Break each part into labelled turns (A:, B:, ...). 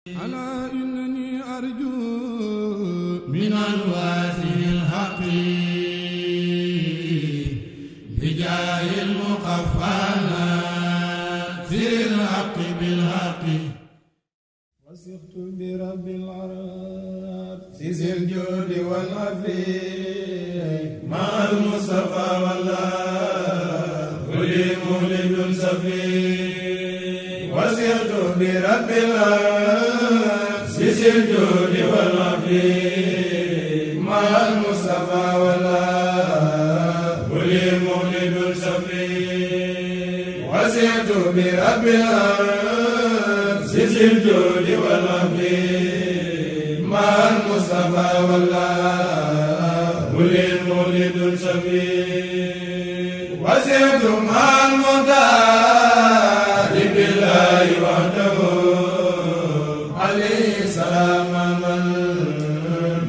A: ألا إنني أرجو من الواسع الحق بجاه المخفانا في الحق بالحق وصفت برب العرب ذي الجود والعفو مع المصطفى والله ولي مولد سفي وصفت برب العرب ذي الجود والعفو مع المصطفى والله ولي مولد سفي وصفت برب العرب ذي الجود والعفو مع المصطفى والله ولي مولد سفي وصفت مع المختار بالله وحده عليه سلام من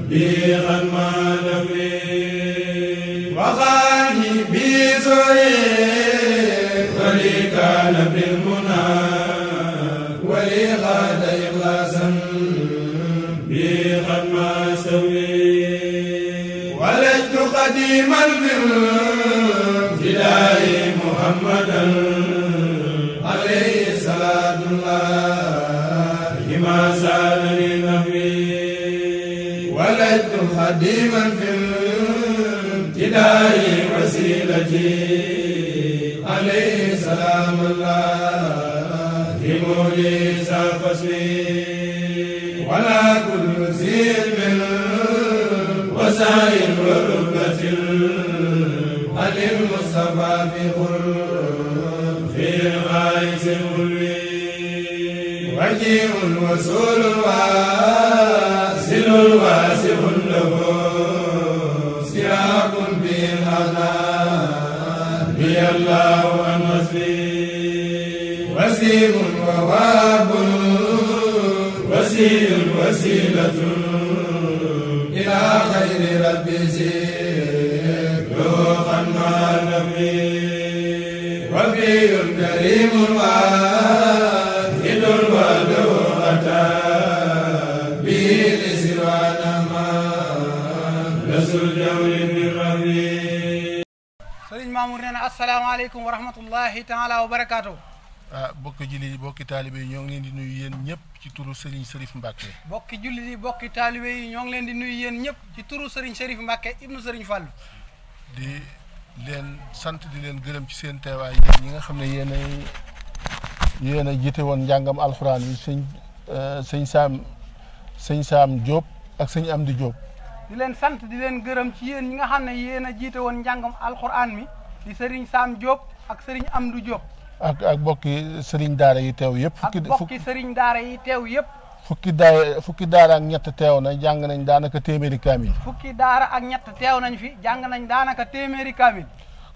A: به قد مال فيه وغاني بزوي ولي كان بالمنى ولي غاد إخلاصا به قد ما سوي ولدت قديما في ابتداء محمدا عليه صلاة الله ما زالني نبي ولدت خديما في ابتداء وسيلتي عليه سلام الله مولي سافسي ولا كل زيب وسائل وربة عن المصطفى في خلق في غاية الخلق وجيء وسول واسل واسع له سياق به الأذان بي الله عن وسيم وسيم وواب وسيل وسيلة إلى خير ربي سير لوقا مع النبي وفي كريم واحد وله أتى به لسوانا ما رسول الجول بالربي.
B: Sëriñ Mamour nee na asalaamaaleykum wa rahmatullahi taala wa barakaatu.
C: bokki jullit yi bokki taalibe yi ñoo ngi leen di nuyu yéen ñëpp ci turu Serigne Serif Mbacke.
B: bokki jullit yi bokki taalibe yi ñoo ngi leen di nuyu yéen ñëpp ci turu Serigne Serif Mbacke ibnu Serigne Fallou.
C: di leen sant di leen gërëm ci seen teewaay yéen ñi nga xam ne yéen a jiite woon njàngam alxuraan yi sëñ Saam Diop ak sëñ Amdi Diop.
B: di leen sant di leen gërëm ci yéen ñi nga xam ne yéen a jiite woon njàngam alxuraan mi di Serigne Saam Diop ak Serigne Amdi Diop.
C: ak bokki Serigne Daara yi teew yëpp.
B: ak bokki Serigne Daara yi teew yëpp.
C: fukki daara ak ñett teew na jàng nañ daanaka téeméeri kaamil.
B: fukki daara ak ñett teew nañ fi jàng nañ daanaka téeméeri kaamil.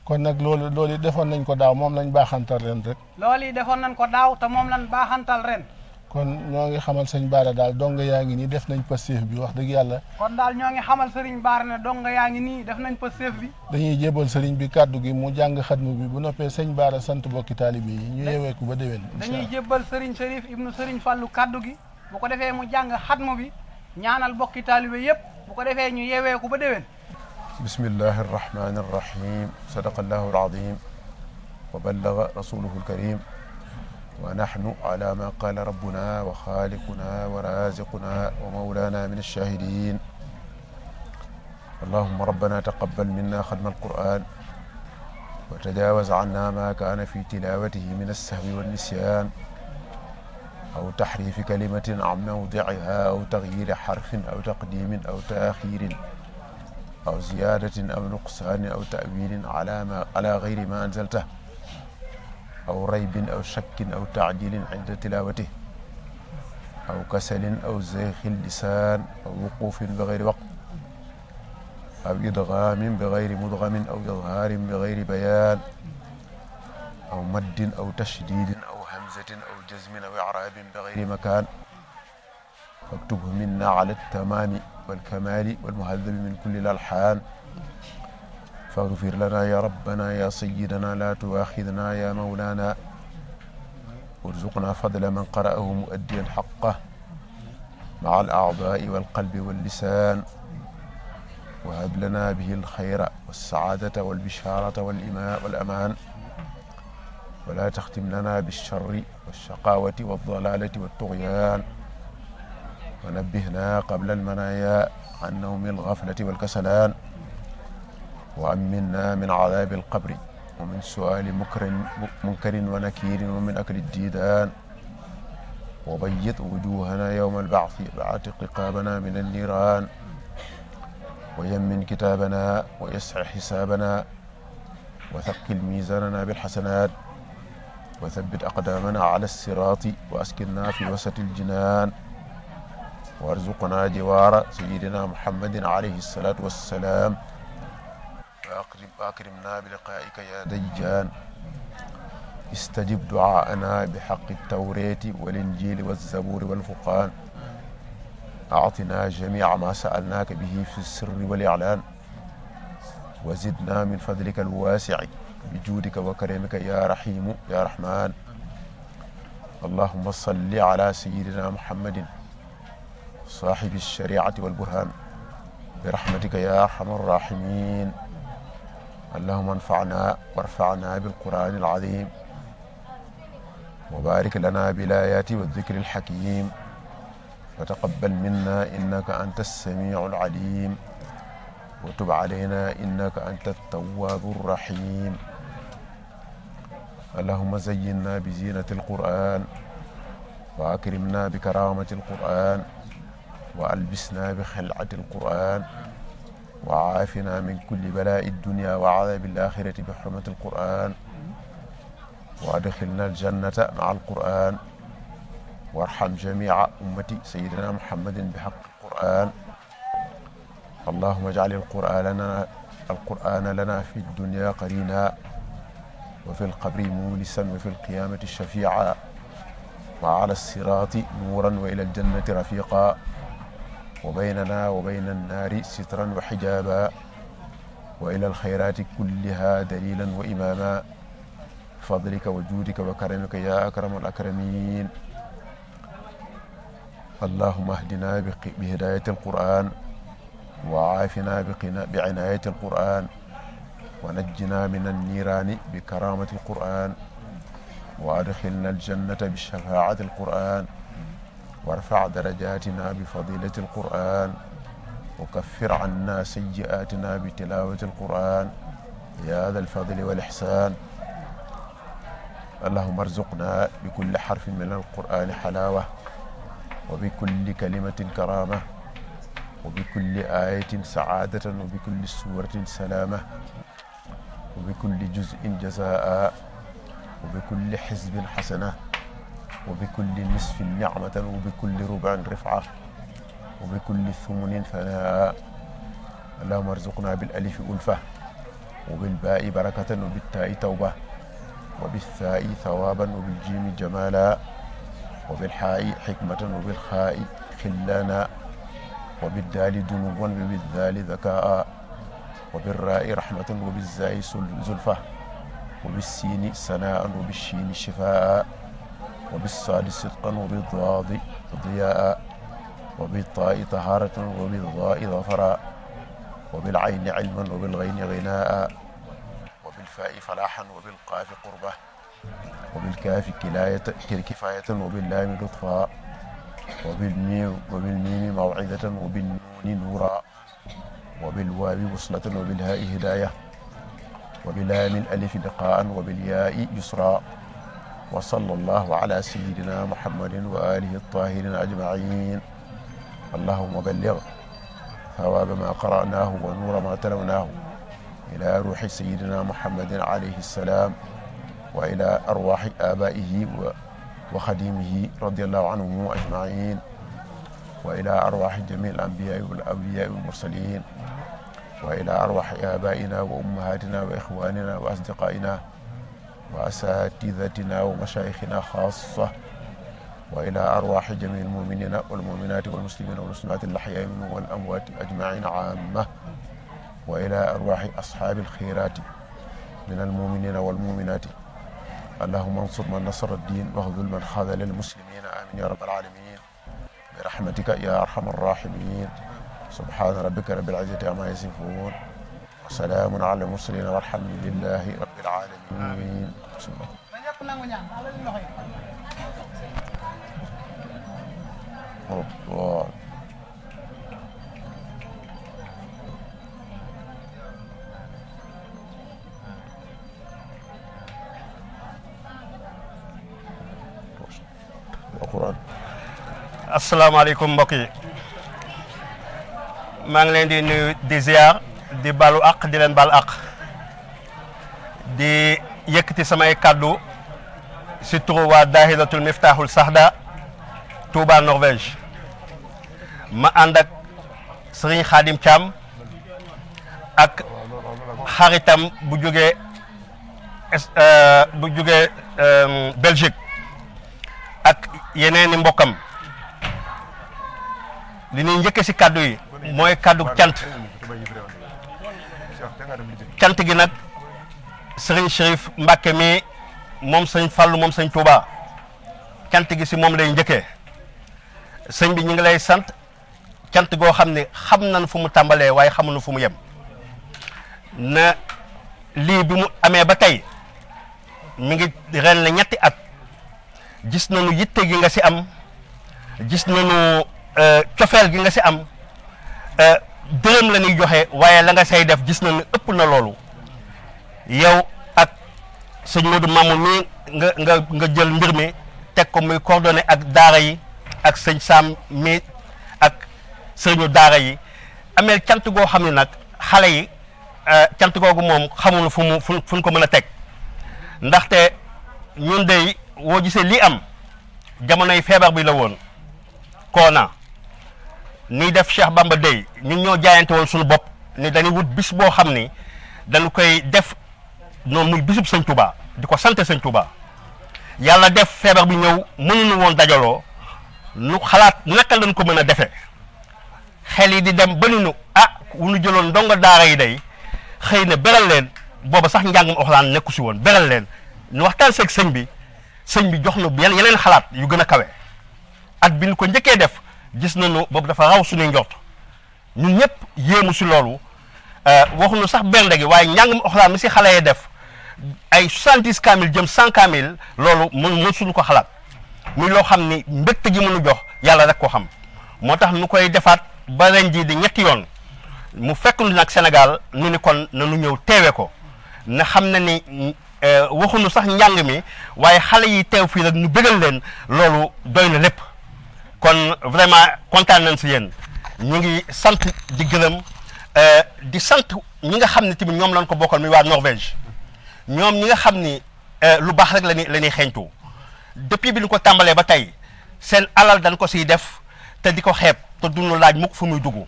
C: kon nag loolu defoon nañ ko daaw moom lañ baaxantal ren rek.
B: loolu yi defoon nañ ko daaw te moom lañ baaxantal ren.
C: kon ñoo ngi xamal sëñ Baara daal donga yaa ngi nii def nañ pastéef bi wax dëgg yàlla.
B: kon daal ñoo ngi xamal Serigne Baara ne donga yaa ngi nii def nañ pastéef bi.
C: dañuy jébal sëriñ bi kàddu gi mu jàng xatmu bi bu noppee sëñ Baara sant bokki taalibe yi ñu yeweeku ba déwén.
B: dañuy jébbal Serigne Serif ibnu Serigne Fallou kàddu gi bu ko defee mu jàng xatmu bi ñaanal bokki taalibe yëpp bu ko defee ñu yeweeku ba déwén.
D: bismillahi arrahmani arrahim sadaqa allahu alazim wa ballaga rasuluhu alkarim wa nahnu ala ma qala rabbuna wa xaaliquna wa raziquna wa mawlana min alshahidin allahumma rabbana taqabbal minna xatma alquran wa tajawaz anna ma kana fi tilawatihi min alsahwi walnisyan aw taxrifi kalimatin an mawdiiha aw taxyiri xarfin aw taqdimin aw taaxirin aw ziyadatin aw nuqsaanin aw ta'wilin ala gayri ma anzaltah aw raybin aw shakkin aw taajilin inda tilawatih aw kasalin aw zayxi lisaan aw wuqufin bi gayri waqt aw idgaamin bi gayri mudgamin aw izhaarin bi gayri bayaan aw maddin aw tashdidin aw hamzatin aw jazmin aw i'raabin bi gayri makaan فاكتبه منا على التمام والكمال والمهذب من كل الألحان فاغفر لنا يا ربنا يا سيدنا لا تؤاخذنا يا مولانا وارزقنا فضل من قرأه مؤديا حقه مع الأعضاء والقلب واللسان، وهب لنا به الخير والسعادة والبشارة والأمان، ولا تختم لنا بالشر والشقاوة والضلالة والطغيان، ونبهنا قبل المنايا عن نوم الغفلة والكسلان، وأمنا من عذاب القبر ومن سؤال منكر ونكير ومن أكل الديدان، وبيض وجوهنا يوم البعث واعتق رقابنا من النيران، ويمن كتابنا ويسع حسابنا، وثقل ميزاننا بالحسنات، وثبت أقدامنا على الصراط، وأسكننا في وسط الجنان، وارزقنا جوار سيدنا محمد عليه الصلاة والسلام، وأكرمنا بلقائك يا ديان. استجب دعاءنا بحق التوراة والإنجيل والزبور والفرقان، أعطنا جميع ما سألناك به في السر والإعلان، وزدنا من فضلك الواسع بجودك وكرمك يا رحيم يا رحمن. اللهم صل على سيدنا محمد صاحب الشريعة والبرهان برحمتك يا أرحم الراحمين. اللهم انفعنا وارفعنا بالقرآن العظيم، وبارك لنا بالآيات والذكر الحكيم، وتقبل منا إنك أنت السميع العليم، وتب علينا إنك أنت التواب الرحيم. اللهم زينا بزينة القرآن، وأكرمنا بكرامة القرآن، وألبسنا بخلعة القرآن، وعافنا من كل بلاء الدنيا وعذاب الآخرة بحرمة القرآن، وأدخلنا الجنة مع القرآن، وارحم جميع أمة سيدنا محمد بحق القرآن. اللهم اجعل القرآن لنا في الدنيا قرينا، وفي القبر مونسا، وفي القيامة شفيعا، وعلى الصراط نورا، وإلى الجنة رفيقا، وبيننا وبين النار سترا وحجابا، وإلى الخيرات كلها دليلا وإماما، بفضلك وجودك وكرمك يا أكرم الأكرمين. اللهم اهدنا بهداية القرآن، وعافنا بعناية القرآن، ونجنا من النيران بكرامة القرآن، وأدخلنا الجنة بشفاعة القرآن، وارفع درجاتنا بفضيلة القرآن، وكفر عنا سيئاتنا بتلاوة القرآن يا ذا الفضل والإحسان. اللهم ارزقنا بكل حرف من القرآن حلاوة، وبكل كلمة كرامة، وبكل آية سعادة، وبكل سورة سلامة، وبكل جزء جزاء، وبكل حزب حسنة، وبكل نصف نعمة، وبكل ربع رفعة، وبكل ثمن ثناء. اللهم ارزقنا بالألف ألفة، وبالباء بركة، وبالتاء توبة، وبالثاء ثوابا، وبالجيم جمالا، وبالحاء حكمة، وبالخاء خلانا، وبالدال دنوا، وبالذال ذكاء، وبالراء رحمة، وبالزاء زلفة، وبالسين سناء، وبالشين شفاء، وبالصاد صدقا، وبالضاد ضياء، وبالطاء طهارة، وبالضاء ظفرا، وبالعين علما، وبالغين غناء، وبالفاء فلاحا، وبالقاف قربة، وبالكاف كفاية، وباللام لطفا، وبالميم موعظة، وبالنون نورا، وبالواو وصلة، وبالهاء هداية، وبلام الألف لقاء، وبالياء يسرا. وصلى الله على سيدنا محمد وآله الطاهرين أجمعين. اللهم بلغ ثواب ما قرأناه ونور ما تلوناه إلى روح سيدنا محمد عليه السلام، وإلى أرواح آبائه وخديمه رضي الله عنهم أجمعين، وإلى أرواح جميع الأنبياء والأولياء والمرسلين، وإلى أرواح آبائنا وأمهاتنا وإخواننا وأصدقائنا وأساتذتنا ومشايخنا خاصة، وإلى أرواح جميع المؤمنين والمؤمنات والمسلمين والمسلمات الأحياء منهم والأموات أجمعين عامة، وإلى أرواح أصحاب الخيرات من المؤمنين والمؤمنات. اللهم انصر من نصر الدين، واخذل من خذل المسلمين، آمين يا رب العالمين، برحمتك يا أرحم الراحمين سبحان ربك رب العزة عما يصفون وسلام على المرسلين والحمد لله رب العالمين. بسم الله. الله. القرآن.
E: asalaamaaleykum mbokk yi maa ngi leen di nuyu di ziar di balu ak di leen bal ak di yëkkati samay kàddu si turu waa daahiratul Miftahul Sahda Touba Norvège ma ànd ak Serigne Khadim Thiam ak xaritam bu jógee Belgique ak yeneen i mbokkam li ñuy njëkkee si kàddu yi mooy kàddu cant gi nag Serigne Chérif Mbacké mi moom sëñ Fallou moom sëñ Touba cant gi si moom lay njëkkee sëñ bi ñu ngi lay sant cant goo xam ne xam nañ fu mu tàmbalee waaye xamuñu fu mu yem na lii bi mu amee ba tey mi ngi ren la ñetti at gis nañu yitte gi nga si am gis nañu cofeel gi nga si am dërëm la ñuy joxe waaye la nga say def gis nañu ëpp na loolu yow ak sëñ Modou Mamoun mi nga jël mbir mi teg ko muy coordonné ak daara yi ak sëñ Sam mi ak sëñu daara yi ameel cant goo xam ne nag xale yi cant googu moom xamuñu fu ñu ko mën a teg ndaxte ñun dey woo gisee lii am jamonoy feebar bi la woon koona ni def Cheikh Bamba dey ñun ñoo jaayante woon suñu bopp ni dañuy wut bis boo xam ni dañu koy def noonu muy bisub sëñ Touba di ko sant sëñ Touba yàlla def feebar bi ñëw mënuñu woon dajaloo nu xalaat naka lañ ko mën a defee xel yi di dem ba nu wu ñu jëloon ndongo daara yi day xëy na beral leen booba sax njàngum Alxuraan nekku si woon beral leen ñu waxtaan seeg sëñ bi jox nu yeneen xalaat yu gën a kawe at bi ñu ko njëkkee def gis nañu boobu dafa raw suñuy njort ñun ñëpp yéemu si loolu waxuñu sax bernde gi waaye njàngum Alxuraan mi si xale yi def ay 70 kaamil jëm 100 kaamil loolu mën suñu ko xalaat muy loo xam ni mbégte gi mënu jox yàlla rek ko xam moo tax nu koy defaat ba ren jii di ñetti yoon mu fekk lu nag Sénégal nu ni kon nanu ñëw teewe ko na xam ne ni waxuñu sax njàng mi waaye xale yi teew fii rek ñu bëggal leen loolu doy na lépp kon vraiment kontaan nañ si yéen ñu ngi sant di gërëm di sant ñi nga xam ne tamit ñoom lañ ko bokkal muy waa Norvège ñoom ñi nga xam ni lu baax rek la ñuy xeeñtu depuis bi ñu ko tàmbalee ba tey seen alal dañ ko siy def te di ko xeeb te duñu laaj mukk fu muy dugg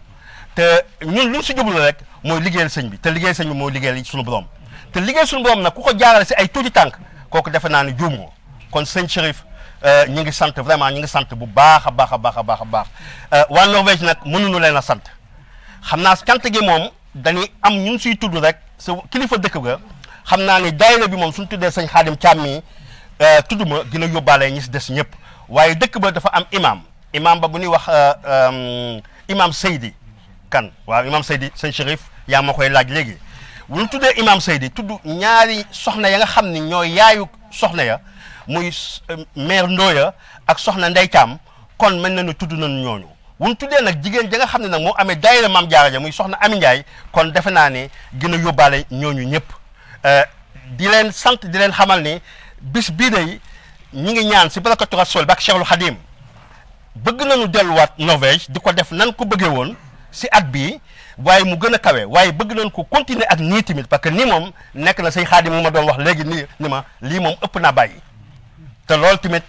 E: te ñun luñ si jublu rek mooy liggéeyal sëñ bi te liggéeyal sëñ bi mooy liggéeyal suñu borom te liggéey suñu borom nag ku ko jaarale si ay tuuti tànk kooku defe naa ne juum ko kon sëñ Chérif ñu ngi sant vraiment ñu ngi sant bu baax a baax a baax a baax a baax waa Norvège nag mënuñu leen a sant xam naa cant gi moom dañuy am ñun siy tudd rek sa kilifa dëkk ga xam naa ni daayira bi moom suñu tuddee sëñ Khadim Thiam mi tudd ma dina yóbbaale ñi si des ñëpp waaye dëkk ba dafa am imam ba bu ñuy wax imam Seydi kan waaw imam Seydi sëñ Chérif yaa ma koy laaj léegi bu ñu tuddee imam Seydi tudd ñaari soxna ya nga xam ni ñooy yaayu soxna ya muy mère Ndoya ak soxna Ndey Thiam kon mën nañu tudd nañu ñooñu bu ñu tuddee nag jigéen ja nga xam ne nag moo amee daayira Maam Jaara ja muy soxna Ami Ndiaye kon defe naa ne gën a yóbbaale ñooñu ñëpp di leen sant di leen xamal ni bis bii day ñi ngi ñaan si barakatu rasul bak Cheikhul Khadim bëgg nañu delluwaat Norvège di ko def nan ko bëggee woon si at bii waaye mu gën a kawe waaye bëgg nañ ko continuer ak nii tamit parce que nii moom nekk na sëñ Khadim mu ma doon wax léegi nii ni ma lii moom ëpp naa bàyyi te loolu tamit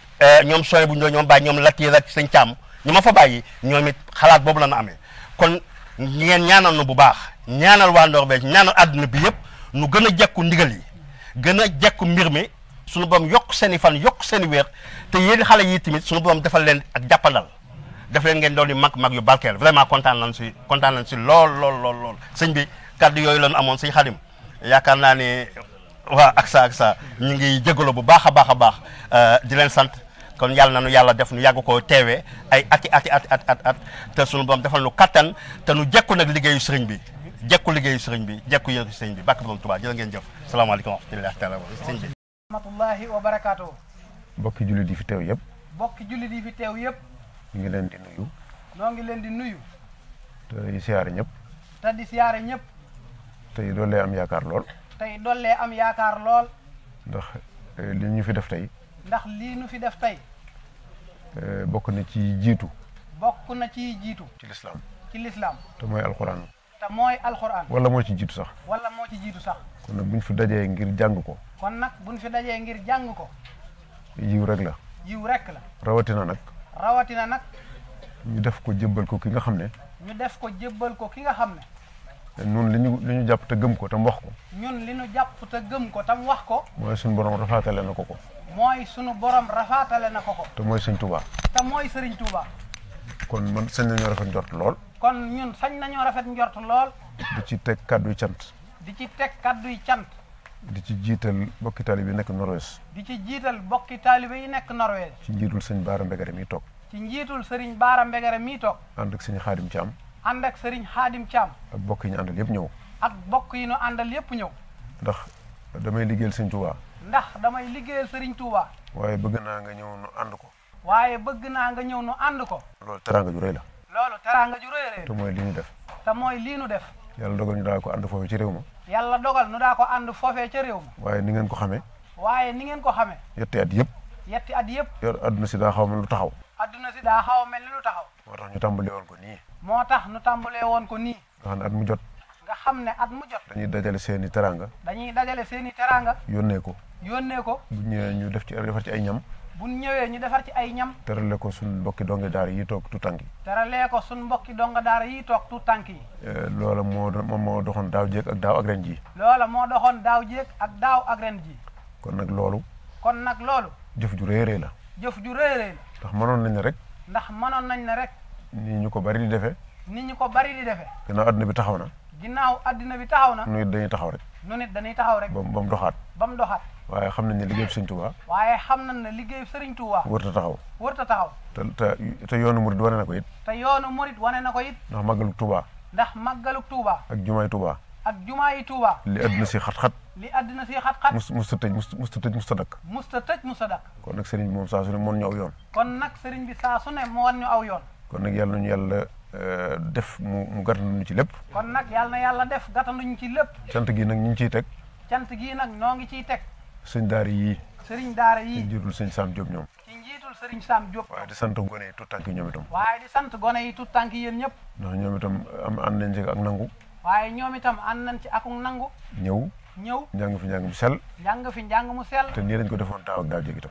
E: ñoom sooy bu ñoom bàyyi ñoom Latiir ak sëñ Thiam ñu ma fa bàyyi ñoom it xalaat boobu la ñu amee kon ngeen ñaanal nu bu baax ñaanal waa Norvège ñaanal àdduna bi yëpp nu gën a jekku ndigal yi gën a jekku mbir mi suñu borom yokk seen i fan yokk seen i wér te yéen xale yi tamit suñu borom defal leen ak jàppandal def leen ngeen doon di mag yu barkeel vraiment kontaan nañ si lool sëñ bi kàddu yooyu lañu amoon sëñ Khadim yaakaar naa ne waa ak sa ñu ngi jégalu bu baax a baax di leen sant kon yàlla na nu yàlla def nu yàgg koo teewee ay at te sunu borom defal nu kattan te nu jekku nag liggéeyu sëriñ bi jekku yéen sëriñ bi bàkk borom Tuubaa jërë ngeen jëf salaamaaleykum wa rahmatullahi taala wa sëriñ bi
B: rahmatullahi wa barakaatu.
D: mbokki jullit yi fi teew yëpp
B: mbokki jullit yi fi teew yëpp
D: ñu ngi leen di nuyu
B: noo ngi leen di nuyu
D: te siyaare ñëpp
B: te di siyaare ñëpp
D: tey doollee am yaakaar lool
B: tey dollee am yaakaar lool
D: ndax li ñu fi def tey
B: ndax lii nu fi def tey
D: bokk na ci jiitu
B: ci
D: lislaam te mooy alxuraan
B: te mooy alxuraan
D: wala moo ci jiitu sax
B: kon
D: nag buñ fi dajee ngir jàng ko yiw rek la rawatina nag ñu def ko jébbal ko ki nga xam ne ñun li ñu jàpp te gëm ko tam wax ko mooy suñu borom rafaatale na ko te mooy sëñ Tuubaa kon man sañ nañoo rafet njort lool di ci teg kàdduy cant di ci jiital bokki taalibe yi nekk Norvège ci njiitul sëñ Baara Mbegere mi toog ànd ak sëñ Xaadim Caam ak bokk yi ñu àndal yëpp ñëw ndax damay liggéeyal sëñ Tuubaa waaye bëgg naa nga ñëw nu ànd ko loolu teraanga ju rëy la te mooy li ñu def yàlla dogal ñu daa ko ànd foofee ca réew ma waaye ni ngeen ko xamee yetti at yëpp yor adduna si daa xaw mel lu taxaw moo tax ñu tàmbalee woon ko nii nga xam ne at mu jot dañuy dajale seeni teraanga yónnee ko bu ñëwee ñu defar ci ay ñam terale ko suñ mbokki donge daara yi toog tuutànk yi loola moo doxoon daaw jéeg ak daaw ak ren ji kon nag loolu jëf ju rëy la ndax mënoon nañ ne rek ni ñu ko bari di defee ginnaaw adduna bi taxaw na nu it dañuy taxaw rek ba mu doxaat waaye xam nañ ne liggéey Sëriñ Tuubaa wërta taxaw te yoonu murid wane na ko it ndax màggaluk Tuubaa ak jumaay Tuubaa li adduna si xat-xat musta tëj musta dakk kon nag sëriñ bi moom saa su ne moon ñu aw yoon kon nag yàlla nañu yàlla def mu gàttanduñu ci lépp cant gi nag ñu ngi ciy teg sëñ daara yii ci njiitul sëñ Sam Diop ñoom waaye di sant gone yi tuutànk yi ñoom itam ndax ñoom itam ànd nañ ci ak nangu ñëw njàng fi njàng mu sell te nii lañ ko defoon daaw ak daaw jéeg itam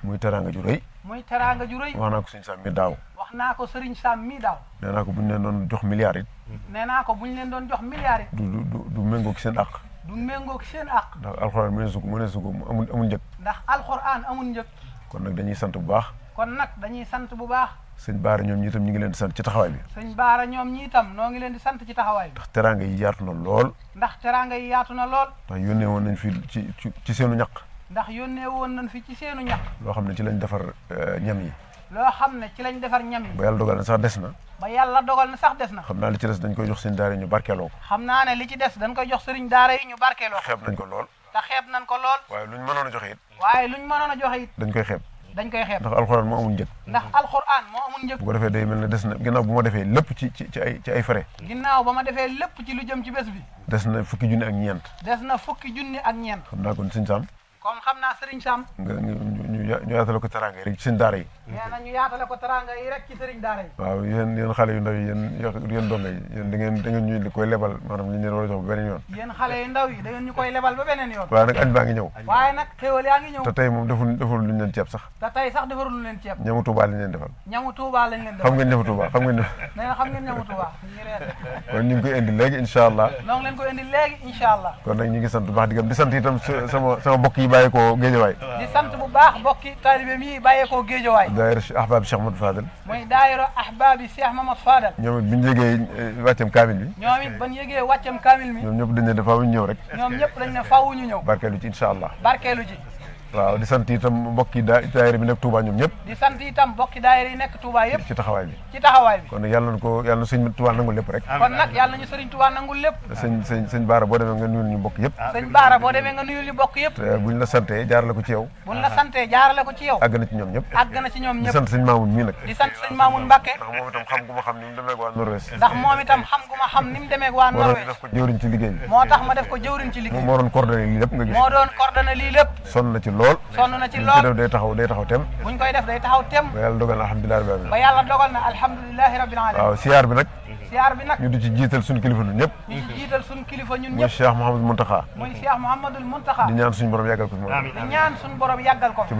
D: muy teraanga ju rëy wax naa ko sëñ Sam mi daaw nee naa ko bu ñu leen doon jox milliards it du méngoo ki seen àq ndax alxuraan mëneesu ko amul njëg kon nag dañuy sant bu baax sëñ Baara ñoom ñi itam ñu ngi leen di sant ci taxawaay bi ndax teraanga yi yaatu na lool ndax yónnee woon nañ fi ci seenu ñaq loo xam ne ci lañ defar ñam yi ba yàlla dogal na sax des na xam naa li ci des dañ koy jox sëñ daara yi ñu barkeeloo ko xeeb nañ ko lool waaye luñ mënoon a joxe it dañ koy xeeb ndax alxuraan moo amul njëg bu ko defee day mel ne des na ginnaaw bu ma defee lépp ci ay frais lu jëm ci bés bi des na fukki junni ak ñeent xam naa kon sëñ Sam Sëriñ Sam ñu yaatale ko teraanga yi rek ci seen daara yi waaw yéen xale yu ndaw yi yéen donga yi yéen da ngeen ñu koy lebal maanaam li ñu leen war a jox ba beneen yoon waaye nag añ baa ngi ñëw te tey moom deful luñu leen ceeb sax ñamu Tuubaa lañ leen defal xam ngeen ñamu Tuubaa kon ñu ngi koy indi léegi incha allah kon nag ñu ngi sant bu baax di sant itam sama bokk yi bàyyi ko Géejawaay
B: di sant bu baax bokki taalibe mi bàyyi ko Géejawaay
D: daayira ahbaabi Cheikh Mamadou Fadel
B: mooy daayira ahbaabi Cheikh Mamadou Fadel
D: ñoom it bi ñu yëgee wàccam kaamil bi ñoom ñëpp dañ ne faaw ñu ñëw rek
B: ñoom ñëpp dañ ne faaw ñu ñëw
D: barkeelu ci incha allah
B: barkeelu ji
D: waaw di sant itam mbokki daayira bi nekk Touba ñoom ñëpp.
B: di sant itam mbokki daayira yi nekk Touba yëpp.
D: ci taxawaay bi.
B: kon
D: nag yàlla na sëñ Touba nangul lépp rek.
B: kon nag yàlla nañu sëriñ Touba nangul lépp.
D: sëñ Baara boo demee nga nuyul ñu mbokk yëpp.
B: sëñ Baara boo demee nga nuyul ñu mbokk yëpp.
D: buñ la santee jaarale ko ci yow.
B: àgg na ci ñoom ñëpp.
D: di sant sëñ Mamoun mii nag.
B: di sant sëñ Mamoun Mbacke.
D: ndax moom itam xam gu ma xam ni mu demee ak waa Norvège.
B: moo tax ma def ko jëwriñ ci liggéey bi. moo doon coordonné lii lépp nga gis. sonn na ci lool. day taxaw tem. buñ koy def day taxaw tem.
D: ba yàlla dogal na alhamdulillahi rabbil alamin. waaw siyaar bi nag. ñu di ci jiital suñu kilifa ñun ñëpp. muy Cheikh Mouhamadul Mountakha. di ñaan suñu borom yàggal ko fi moom. ci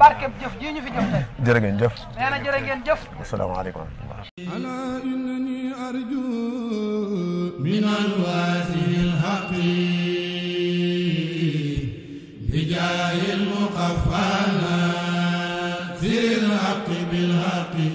D: barkeb jëf ji ñu fi jëf tey. jërë ngeen jëf.
B: nee na jërë ngeen jëf.
D: asalaamaaleykum.
A: ala innani arju min alwasil haqi bijahil muqaffana siril haqi bil haqi